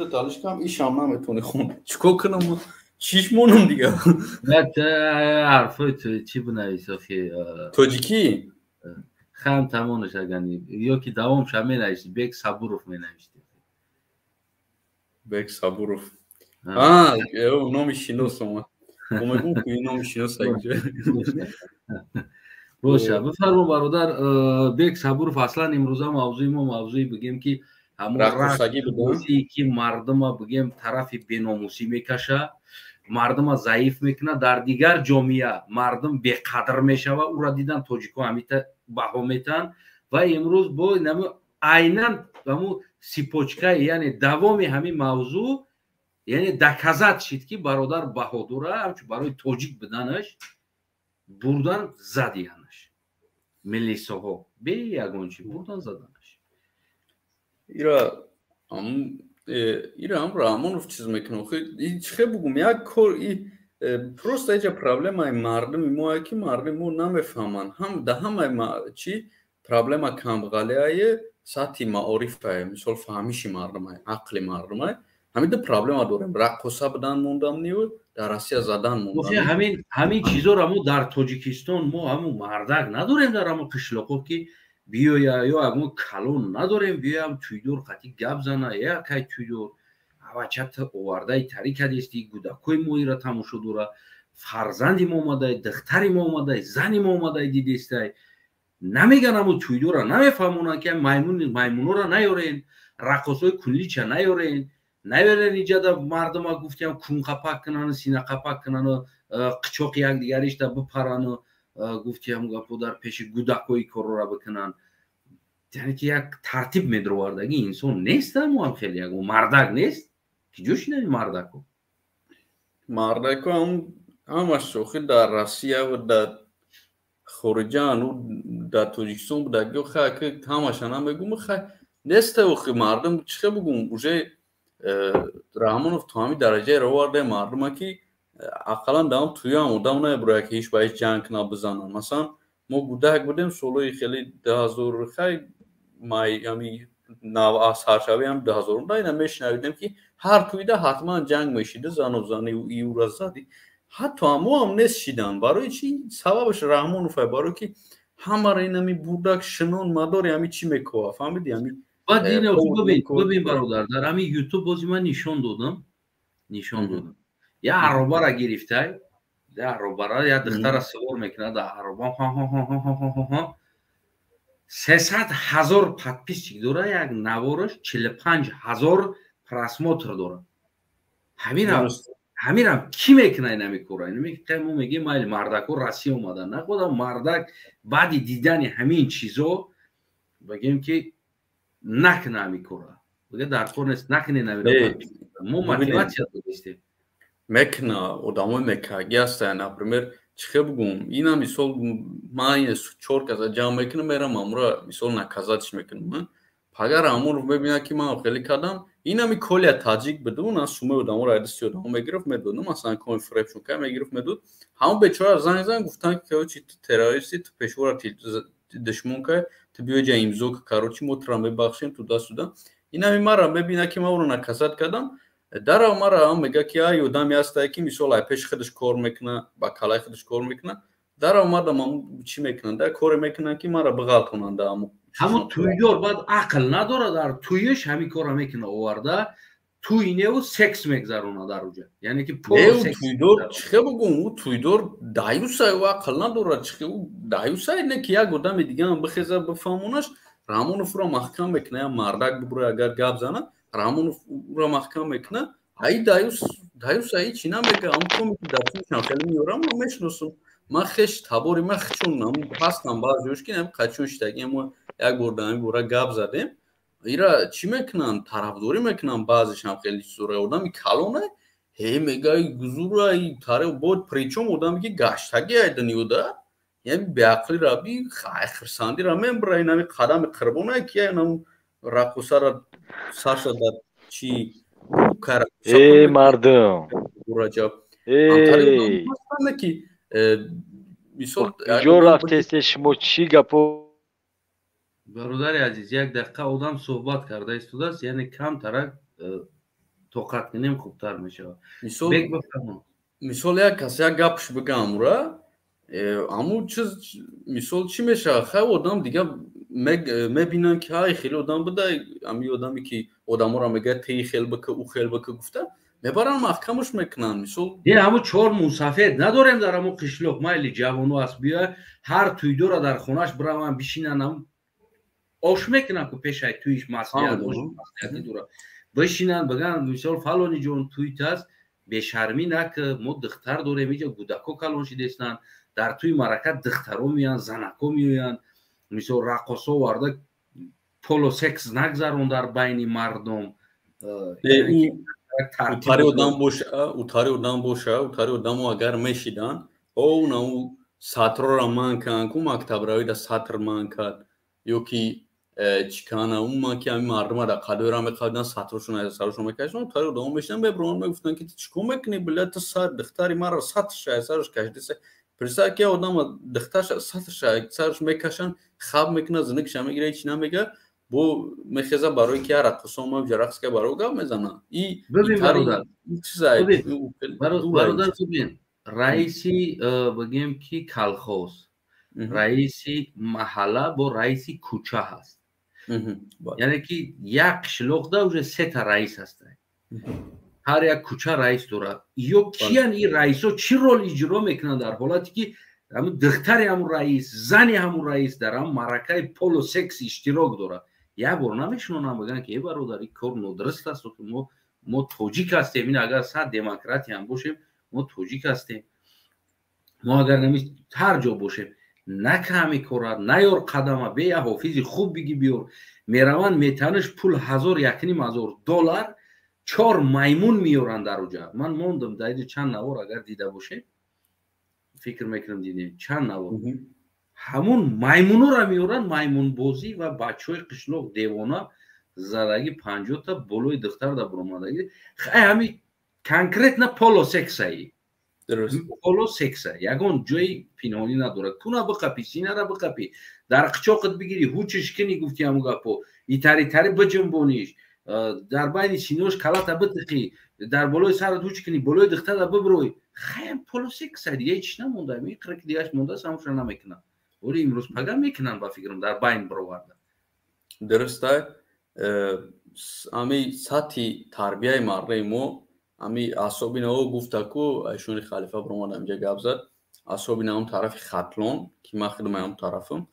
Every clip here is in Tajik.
Худат алишкам ишам наметавонӣ хон. Чикор кунам? Чиш монам дига? Ҳарфои чӣ бинавис охи? Тоҷикӣ? Хам тамонаш агани ё ки давомша менависӣ, Бек Сабуров менависти. Бек Сабуров. Номи шинос омад. Мегӯм ки номи шинос. Боша, бифармо, бародар Бек Сабуров. Аслан имрӯза мавзӯи мо мавзӯи, бигем, ки ҳамон ки мардума, бигем, тарафи беномусӣ мекаша, мардума заиф мекунад, дар дигар ҷомеа мардум беқадр мешава. Ура дидан тоҷико ҳамита баҳо метаҳанд ва имрӯз бо айнан ҳаму цепочка и, яъне давоми ҳамин мавзӯъ, яъне доказать шид, ки бародар Баҳодура ҳамчун барои тоҷик буданаш бурдан задиянаш милисоҳо, бе ягон чи бурдан заданаш. Ира ам Раҳмонов чиз мекунад. Чихе бугум, як кор просто эҷа проблемаи мардуми моя, ки мардуми мо намефаҳманд. Ҳам да ҳамаи чи проблема камбағалияе, сатҳи маорифае, мисол, фаҳмиши мардумае, ақли мардумае. Ҳамин ду проблема дорем: раққоса будан мондам ниу дар Россия задан мондам. Ҳамин чизоро мо дар Тоҷикистон мо ҳамун мардак надорем, дар ҳамун қишлоқҳо ки биёя, ё ягон калон надорем, биёям тӯйдор қати гап зана. Якай тӯйдор авачата овардаи тари кадести, гудакои мо ира тамошо дора, фарзанди мо омадай, духтари мо омадай, зани мо омадай, дидестай. Намеган, ҳамун тӯйдора намефаҳмонанд, ки маймунора наёрен, раққосҳои кунлича наёрен, наёрен иҷада мардума, гуфтиам, кунқапак кунану синақапак кунану қичоқи якдигаришда бипарану, гуфтиам, гапо дар пеши гудакҳои корора бикунанд. Яъне ки як тартиб медровардаги инсон нест. Ҳамуам хеле ягон мардак нест. Ки ҷо шинави мардако? Мардако ҳамаш охир дар Россия ва дар хориҷаан. Дар Тоҷикистон будаги хай ҳамаша намегум, хай неста охи мардум. Чихе бугум, уже Раҳмонов то ҳамин дараҷаеро оварда мардума, ки ақаллан даам туям одам намебурад, ки ҳеҷ ба ҳеҷ ҷанг кунад, бизананд. Масалан, мо гудак будем солҳои хеле 2000, хай май ами саршави ҳам 2000-ум да ина мешунавидем, ки ҳар тӯйда ҳатман ҷанг мешида, зану зани иура зади. Ҳатто ҳамоам нест шидан. Барои чи? Сабабаш Раҳмонов барое ки ҳамаро инами бурдак шинон мадори ҳами чӣ мекова, фаҳмиди, ҳами. Баъд бибин, бародар, дар ҳамин Ютуб бози ман нишон додам, я аробара гирифтай, я аробара, я духтара сувор мекунад дар ароба, 300 000 подписчик дора, як навораш 45 000 просмотр дора. Ҳаминам кӣ мекуна инами кора? Мо мегӯем, майли, мардако Россия омадан находа мардак баъди дидани ҳамин чизо, бигем, ки накуна ҳамин кора, бига дар кор нест, накунед. Мо мотивация додистем. Мекуна, одамои мекаги ҳастанд. Например, чихе бугум, ина мисол, ман чор каса ҷамъ мекунам, мерам амура, мисол, наказать ш мекунам. Агар Раҳмонов мебинад, ки ман хеле кардам, инами Колия таҷик буду, на сумаи одаморо айдасти одамо мегирифт, медод. Масалан, коми фребшон ка мегирифт, медод. Ҳамон бечора занг зан гуфтанд, ки короче, ту террористи, ту пешвора душмон кай, ту биё ҷа имзо, короче, мо тура мебахшем, туда-сюда. Инами мара мебинад, ки ман ӯро наказать кардам, дарав мара ҳам мега, ки ай одаме ҳастае, ки мисол ай пеши худаш кор мекуна, ба калаи худаш кор мекуна. Дарав мардам чӣ мекунанд, коре мекунанд, ки мара биғалтонанд ҳамо. Ҳамон тӯйдор баъд ақл надорад, дар тӯйиш ҳамин корро мекуна, оварда тӯй неву секс мегзарона дар уҷа, яъне ки Тӯйдор, чихе бугум, ӯ тӯйдор даюсай, ӯ ақл надорад. Чихе ӯ даюсай не, ки як одами дигаам бихеза, бифаҳмонаш. Раҳмонов ӯро маҳкам мекуна. Як мардак бубура, агар гап зана, Раҳмонов ӯро маҳкам мекуна. Ай даюс, даюс ай чӣ намега. Ам коми ки дар тӯйшам хеле меёрам, ман мешиносам, ман хеш табори ман хичун ҳастам, баъзеош ки қачун шидаги. Мо як бор дар ҳамин бора гап задем. Ира чӣ мекунанд? Тарафдорӣ мекунанд баъзешам хеле чизора. Одами калоне ҳе мегаи гузура таре бод, причём одаме ки гаштаги ай дунёда, яъне беақлӣ раби хирсандира мебура. Инами қадами қирбонае ки инам раққосара сарша дар чи. Э, мардум! Раҷаб ки мисол. Куҷо рафтесте шумо? Чӣ гапо? Бародари азиз, як дақиқа, одам суҳбат карда истодааст, яъне камтарак. Тоқат кунем, хубтар мешавад. Мисол, як кас як гапш бигам, ура ҳамун чиз, мисол, чӣ мешавад? Хай, одам дига мебинанд, ки ҳай, хеле одам буда, ҳами одаме, ки одаморо мегӯяд, теи хел бика, ӯ хел бика, гуфта мебаранд, маҳкамаш мекунанд, мисол. Не, ҳамун чор мусафед надорем дар ҳамун қишлоқ. Майли, ҷавоно аст, биё, ҳар тӯйдора дар хонааш бираванд, бишинанд, ҳамун ош мекунанд ку пешай тӯиш, маслиҳат, маслиҳати дора, бишинанд, бигӯянд, мисол, фалони ҷон, тӯйт аст, бешармӣ нака, мо духтар дорем, иҷа гудако калон шидестанд, дар тӯи марака духтаро меоянд, занако меоянд, мисол, раққосо оварда полусекс нагзарон дар байни мардум. Утари одам боша, утари одам боша, утари одамо агар мешиданд, о нау сатрора ман кан ку, мактабравида сатр ман кард ё ки чӣ кана, умуман, ки ҳами мардума дар қадоира меқабидан, сатрошон сарошон мекашидан, утари одамо мешидан, мебурон, мегуфтанд, ки ту чӣ кор мекунӣ, бля, ту сар духтари маро сатрша сараш кашидиса. Представь, ки одама духтарша сатрша сараш мекашанд, хаб мекунад, зинакша мегира, ҳеч намега, бо мехеза, барои ки раққосон ма рақс ка, барои гап мезана. И бародар, бибин, раиси, бигем ки, колхоз, раиси маҳалла бо раиси кӯча ҳаст, яъне ки як қишлоқда уже сета раис ҳаста, ҳар як кӯча раис дорад. Ё киян ин раисо, чӣ рол иҷро мекунанд дар ҳолате ки ҳамун духтари ҳамун раис, зани ҳамун раис дар ҳамун маъракаи полусекс иштирок дорад? Як бор намешунонам, бигӯянд, ки э, бародар, ин кор нодуруст аст, мо тоҷик ҳастем, ин агар сад демократиям бошем, мо тоҷик ҳастем, мо агар нами ҳар ҷо бошем, нака ҳами кора, наёр қадама, бе я ҳофизи хуб биги биёр. Мераванд, метаниш, пул ҳазор, якним ҳазор доллар, чор маймун меёранд дар уҷа. Ман мондам дар иҷа чанд навор, агар дида бошед, фикр мекунам, дидем чанд навор, ҳамун маймунора меёранд, маймунбозӣ, ва бачаҳои қишлоқ девона задаги, 50-та болои духтар да буромадаги. Хай, ҳами конкретно полусексаи, полусекса, ягон ҷои пинҳонӣ надорад. Куна биқапӣ, синара биқапӣ, дар қичоқат бигирӣ, ҳучиш кини, гуфти ҳамун гапо, итари-тари биҷунбониш, дар байни синош калата битиқӣ, дар болои сарат ҳуч кунӣ, болои духтара биброй. Хаям полусекса, дига ҳеч намонда, иқра ки дигаш мондааст, ҳамуша намекунам. Оли имрӯз пага мекунанд, ба фикрам, дар байн бироварда. Дуруста, ами сатҳи тарбияи мардаи мо, ами асоби нао гуфта ку айшони халифа биромад, инҷа гап зад, асоби наом тарафи Хатлон, ки ман худам ам тарафам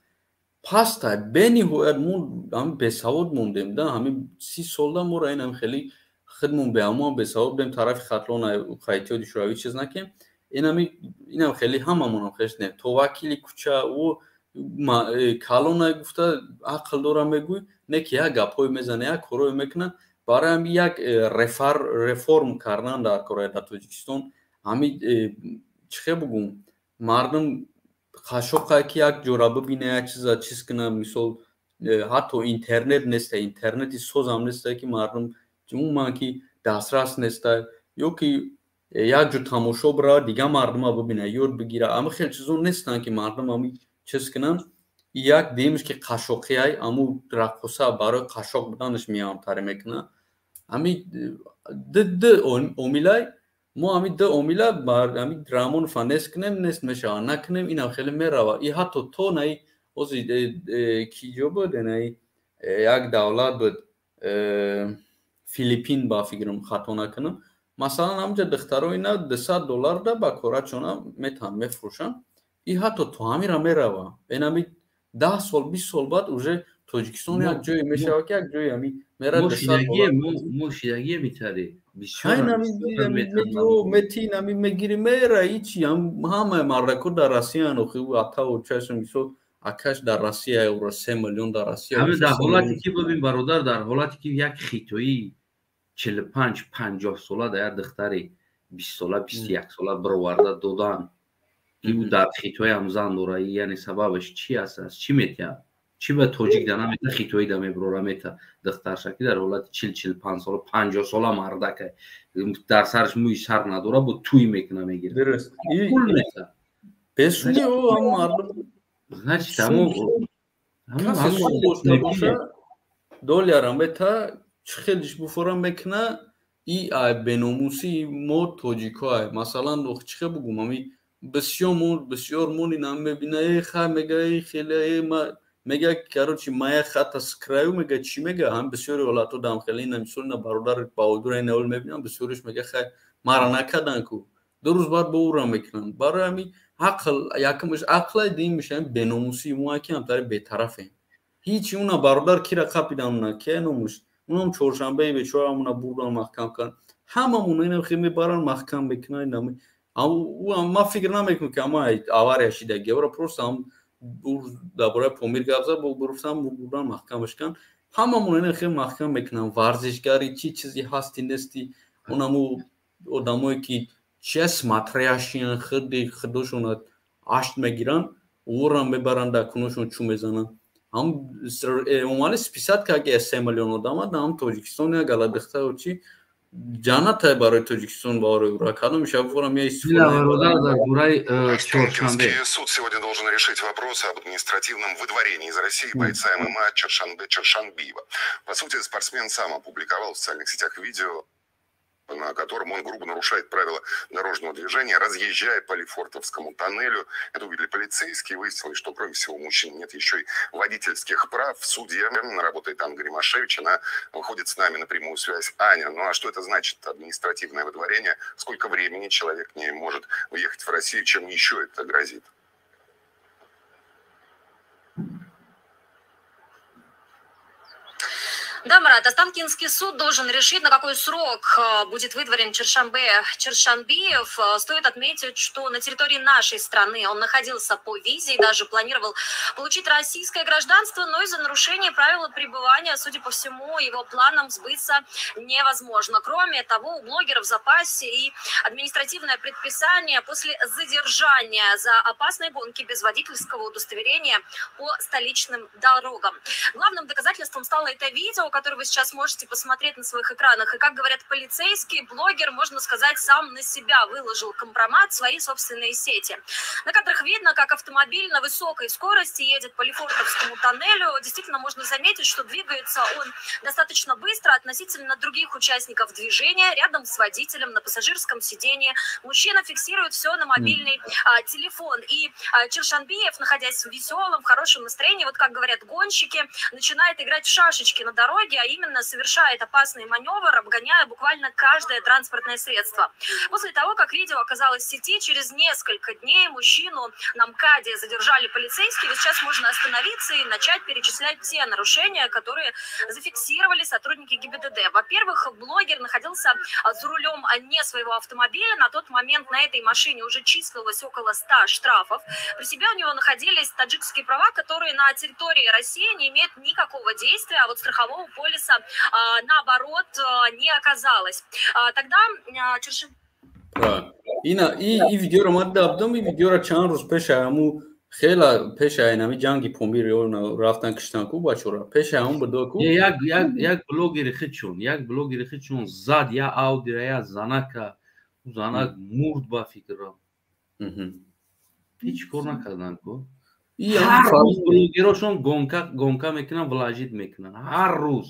паста, бениҳоят мо ами бесавод мондем да. Ҳами 30 солда моро инам хеле худмон беамон бесавод будем. Тарафи Хатлон, иттиҳоди Шӯравӣ чиз накем, инами инам хеле ҳамамонам хеш не, то вакили кӯча ӯ калона гуфта ақл дора мегӯй, не ки як гапҳое мезана, як корое мекунад. Барои ҳами як реформ кардан дар кораи дар Тоҷикистон, ҳами чӣ хел бугум, мардум қашоқае, ки як ҷора бибина, як чиза чиз куна. Мисол, ҳатто интернет неста, интернети созам неста, ки мардум умуман ки дастрас неста, ё ки як ҷо тамошо бирава, дига мардума бибина, ёд бигира. Ама хел чизо нестанд, ки мардум ами чиз кунанд. Як демш ки қашоқиай, аму раққоса барои қашоқ буданаш меамтарӣ мекунад. Ами ду омилай мо, ами ду омила бар ами Рамонова нест кунем, нест мешавад, накунем, инам хеле мерава. И ҳатто то наи ози ки ҷо буд, наи як давлат буд, Филиппин, ба фикрам, хато накунам, масалан, ҳамҷа духтаро ина 200 доллар да ба корачона метаҳанд, мефурӯшанд. И ҳатто то ҳамира мерава. Энами 10 сол, 20 сол баъд уже Тоҷикистон як ҷое мешавад, ки як ҷое ами мера. Мо шидагие митари. Метин, ами мегири, мера, ичи ҳамаи мардако дар Россиян. Охи атаву чашм, мисол, акаш дар Россия, евро 3 миллион дар Россия. Ҳаме дар ҳолате ки, бибин, бародар, дар ҳолате ки як хитоӣ 45, 50 сола дар як духтари 20 сола, 21 сола бироварда додан, ки ӯ дар хитоям зан дора, яъне сабабаш чи аст? Аз чӣ метиҳад? Чӣ ба тоҷик да намета, хитоӣ да мебирора, мета духтарша, ки дар ҳолати 40, 45 сола, 50 сола мардака, дар сараш мӯи сар надора, бо тӯй мекуна, мегира, пул мета. Бесуни мардум. Значит, ҳамо доллара мета, чӣ хелиш буфора мекуна. И беномусии мо тоҷикҳое. Масалан, чихе бугум, ами бисёр мо ина мебина, э хай мега, э хеле, э ма мега, короче, мая хата с краю мега, чӣ мега, ҳам бисёри ҳолатҳо дам хеле ина мисол ина бародар Баҳодур ина ҳол мебинам, бисёриш мега, хай мара накардан ку, 2 рӯз баъд бо ӯра мекунанд. Барои ҳами ақл, якумаш ақлай, дуюмаш ҳами беномусии мо, ки ҳамтари бетарафем. Ҳичи уна бародар кира қапидан, уна ке номуш, унам чоршанбеи бечора уна бурдан маҳкам кардан. Ҳамамон ина хел мебаранд, маҳкам мекунанд. Ма фикр намекунам, ки ама авария шидаги, ора просто ҳам дар бораи Помир гап зад, гуфтам бурдан маҳкамаш кан. Ҳамамон ина хел маҳкам мекунанд. Варзишгари чӣ чизи ҳасти нести, унаму одамое ки чия смотрящиян, худи худошона ашт мегиранд, ӯро мебаранд, дар куношон чӯ мезананд. Ҳам Эмомалӣ списать кард, ки 3 миллион одама дар Тоҷикистон як галадихта чи ҷаннатай барои Тоҷикистон барои ура кадом шабфорам я истифода. Суд сегодня должен решить вопрос об административном выдворении из России бойца ММА Чоршанбе Чоршанбиева. По сути, спортсмен сам опубликовал в социальных сетях видео, на котором он грубо нарушает правила дорожного движения, разъезжая по Лефортовскому тоннелю. Это увидели полицейские, выяснилось, что кроме всего у мужчины нет еще и водительских прав. Судья работает Анна Гримашевич, она выходит с нами на прямую связь. Аня, ну а что это значит, административное выдворение? Сколько времени человек не может уехать в Россию? Чем еще это грозит? Да, Марат, Останкинский суд должен решить, на какой срок будет выдворен Чоршанбе Чоршанбиев. Стоит отметить, что на территории нашей страны он находился по визе и даже планировал получить российское гражданство, но из-за нарушения правил пребывания, судя по всему, его планам сбыться невозможно. Кроме того, у блогера в запасе и административное предписание после задержания за опасные гонки без водительского удостоверения по столичным дорогам. Главным доказательством стало это видео, которое вы сейчас можете посмотреть на своих экранах. И, как говорят полицейские, блогер, можно сказать, сам на себя выложил компромат в свои собственные сети. На кадрах видно, как автомобиль на высокой скорости едет по Лефортовскому тоннелю. Действительно, можно заметить, что двигается он достаточно быстро относительно других участников движения. Рядом с водителем на пассажирском сидении мужчина фиксирует все на мобильный телефон. И Чоршанбиев, находясь в веселом, в хорошем настроении, вот как говорят гонщики, начинает играть в шашечки на дороге, а именно совершает опасный маневр, обгоняя буквально каждое транспортное средство. После того, как видео оказалось в сети, через несколько дней мужчину на МКАДе задержали полицейские. Вот сейчас можно остановиться и начать перечислять те нарушения, которые зафиксировали сотрудники ГИБДД. Во-первых, блогер находился за рулем не своего автомобиля. На тот момент на этой машине уже числилось около 100 штрафов. При себе у него находились таджикские права, которые на территории России не имеют никакого действия, а вот страхового полиса, наоборот, не оказалось. Тогда Чоршанбиев... И видеоро ман дабдам, и видеоро чанд рӯз пеш ҳаму хела пеш ҳами ҷанги Помир рафтан киштан ку бачора, пеш ҳамун буда ку. Як блогери хичун зад я Аудира, я занака, занак мурд ба фикрам. Ҳеҷ кор накардан ку. Ҳар рӯз блогерошон гонка мекунанд, вложит мекунанд. Ҳар рӯз.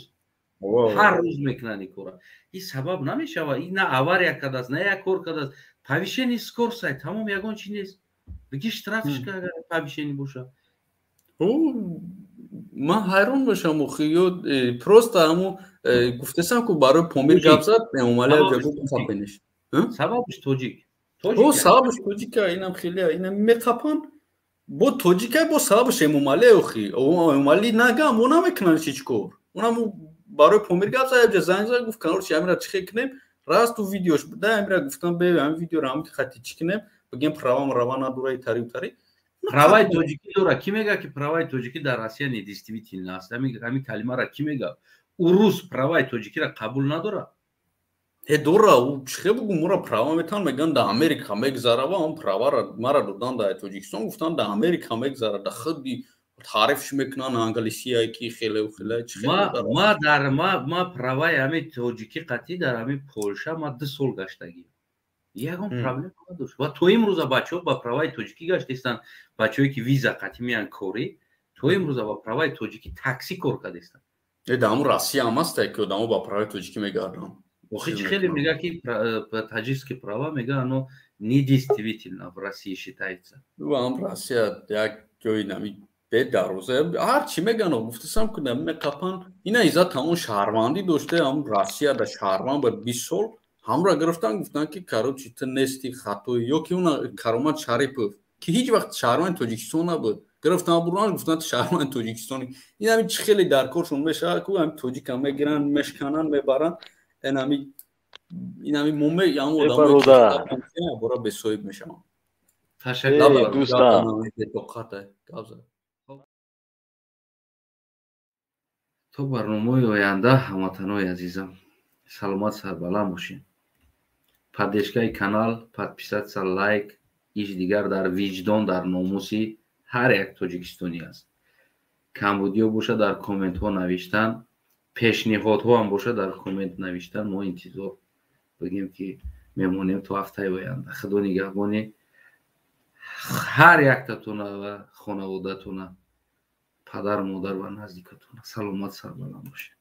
Ҳар рӯз мекунанд ин кора. Ин сабаб намешавад. Ин на авария кардааст, на як кор кардааст. Повышение скорости, тамом, ягон чи нест. Биги штрафш агар повышение бошад. Ман ҳайрон мешавам, охи, просто ҳаму гуфтесам ку барои Помир гап зад, Эмомалӣ ҷавоб қапениш. Сабабш тоҷик. Сабабш тоҷика, инам хеле, инам меқапанд. Бо тоҷика, бо сабабш Эмомалӣ, охи. Эмомалӣ нагам, о намекунанд ҳеҷ кор. Унам барои Помир гап зад, якҷа занг зад, гуфт короче, ҳамира чӣ хел кунем? Раст у видеош буда, ҳамира гуфтам, бе ҳамин видеоро ҳамин хати чӣ кунем? Бигем правам рава надора, и тари тари. Праваи тоҷикӣ дора. Кӣ мега, ки праваи тоҷикӣ дар Россия недействительно аст? Ҳамин калимаро кӣ мега? Урус праваи тоҷикиро қабул надора? Дора, ӯ чӣ хел бугум, ӯра права метавон, мегӯянд дар Америка мегзарава, он праваро мара додан дар Тоҷикистон, гуфтанд дар Америка мегзара, дар худи таърифш мекунанд англисия ки хеле хеле чӣ хел. Ма дар ма праваи ҳамин тоҷикӣ қатъӣ дар ҳамин Полша ма 2 сол гаштагӣ. Ягон проблема надошт. Ва то имрӯза бачаҳо ба праваи тоҷикӣ гаштаистанд, бачаҳое ки виза қатъӣ меянд корӣ, то имрӯза ба праваи тоҷикӣ такси кор кардаистанд. Дар ҳамун Россия ҳам ҳаст, ки одамо ба праваи тоҷикӣ мегарданд. Охи хеле мега, ки таджикский права, мега, оно недействительно в России считается. Ам Россия як ҷои нами бедарвоза, ҳар чӣ меган, гуфтасам ки меқапан. Ина Иззат ҳамон шаҳрвандӣ дошта, ҳам Россия да шаҳрванд ба 20 сол ҳамра гирифтан, гуфтан, ки, короче, ту нести, хатои. Ё ки уна Каромат Шарипов, ки ҳеҷ вақт шаҳрванди Тоҷикистон набуд, гирифтан, бурдан, гуфтан, ту шаҳрванди Тоҷикистони. Ин ҳами чӣ хеле дар коршон мешавад ку, ҳами тоҷикам мегиранд, мешкананд, мебаранд. Ин ҳами моме ҳам одамбора бесоҳиб мешаванд. Ташаккур. Дӯстам. Гап. То барномаи оянда, ҳамватанои азизам, саломат, сарбаланд бошед. Поддержка и канал, подписаться, лайк, иш дигар дар виҷдон, дар номуси ҳар як тоҷикистонӣ аст. Камбудиё боша, дар комментҳо навиштан, пешниҳодҳо ҳам боша, дар коммент навиштан, мо интизор бигем, ки мемонем. То ҳафтаи оянда Худо нигаҳбони ҳар яктатона ва хонаводатона, падару модар ва наздикатона. Саломат, сарбаланд бошед.